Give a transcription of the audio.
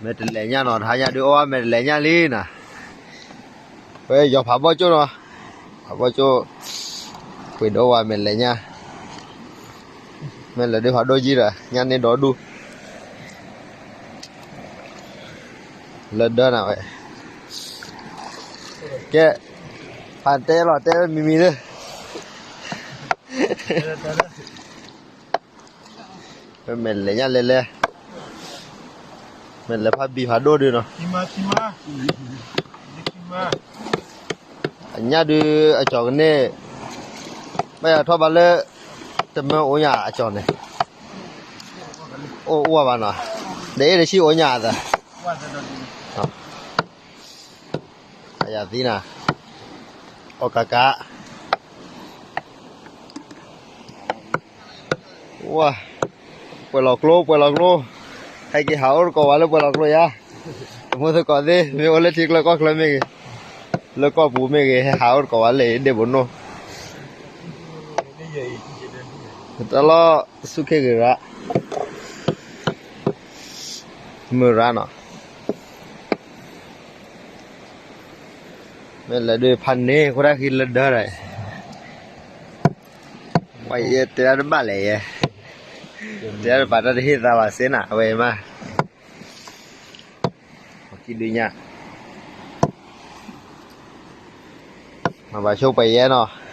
မဲာ်တလဲၤညၣ်နီၤ, တဟါညါဒုးအီၣ်ဝဲမဲာ်တလဲၤညၣ်လံနီၤ, ဝဲယီၤဖးဘီၣ်ကၠိၣ်နီၤ, ဖးဘီၣ်ကၠိၣ်, ပှ့ၤဒီးဝဲမဲာ်လဲၤညၣ်, မဲာ်လဲၤဒုးဖးဒိၣ်ကံဒီး ညၣ်န့ၢ်ဒီဒူၣ်, လၢဒၢနၤဝဲ, ကဲ, ဖးတဲလီၤတဲဝဲမံၤမံၤသ့ ဝဲမဲာ်လဲၤညၣ်လဲၤလဲၤ, မဲာ်လဲၤဖးဘံၣ်ဖးဒိၣ်ဒုးနီၤ, အညၣ်ဒုးအကၠီၤကန့ၢ်, ဘၣ်ယၤထီၣ်ဘၣ်လၢ, တမၢအိၣ်ညၣ်အကၠီၤန့ၣ်, အိၣ်အိၣ်ဘၣ်နီၤ, ဒီးအ့ၣ်တဆံအိၣ်ညၣ်အသး အယၤသံနၤ, အီၣ်ကးကး, ဝါ, ပှဲၤလီၤကျိ ပှဲၤလီၤကျိ, ဟဲက့ၤဟးအိၣ်တကိးဝဲလၢပှဲၤလီၤကျိယါ, တမူသကိးသ့ၣ် မ့ၢ်အိၣ်လၢထံကျၢကီၢ်ချၢမ့ၢ်ဂ့ၤ, လၢကီၢ်ပူၤမ့ၢ်ဂ့ၤ ဟဲဟးအိၣ်တကိးဝဲလၢဒ့ၣ်ဘိနိၣ် တၢ်လီၢ်ဆူၣ်ခ့ၣ်ဂ့ၤရၣ်, မုၢ်ရၣ်နီၤ, မ့ၢ်လဲၤဒုးဖးန့ၢ် ဃိတၢ်ဃံလၢဒၢဒီး, ပှၤယဲတဲဒၣ်တဘၣ်လဲၣ်ယဲ, တဲဒၣ်တပာ်တၢ်တဟ့ၣ်သးဘၣ်စ့နၤ အဝဲမး, ပှၤခံဒုညၣ်, မၤဘၣ်ဆိပှၤယဲနီၤ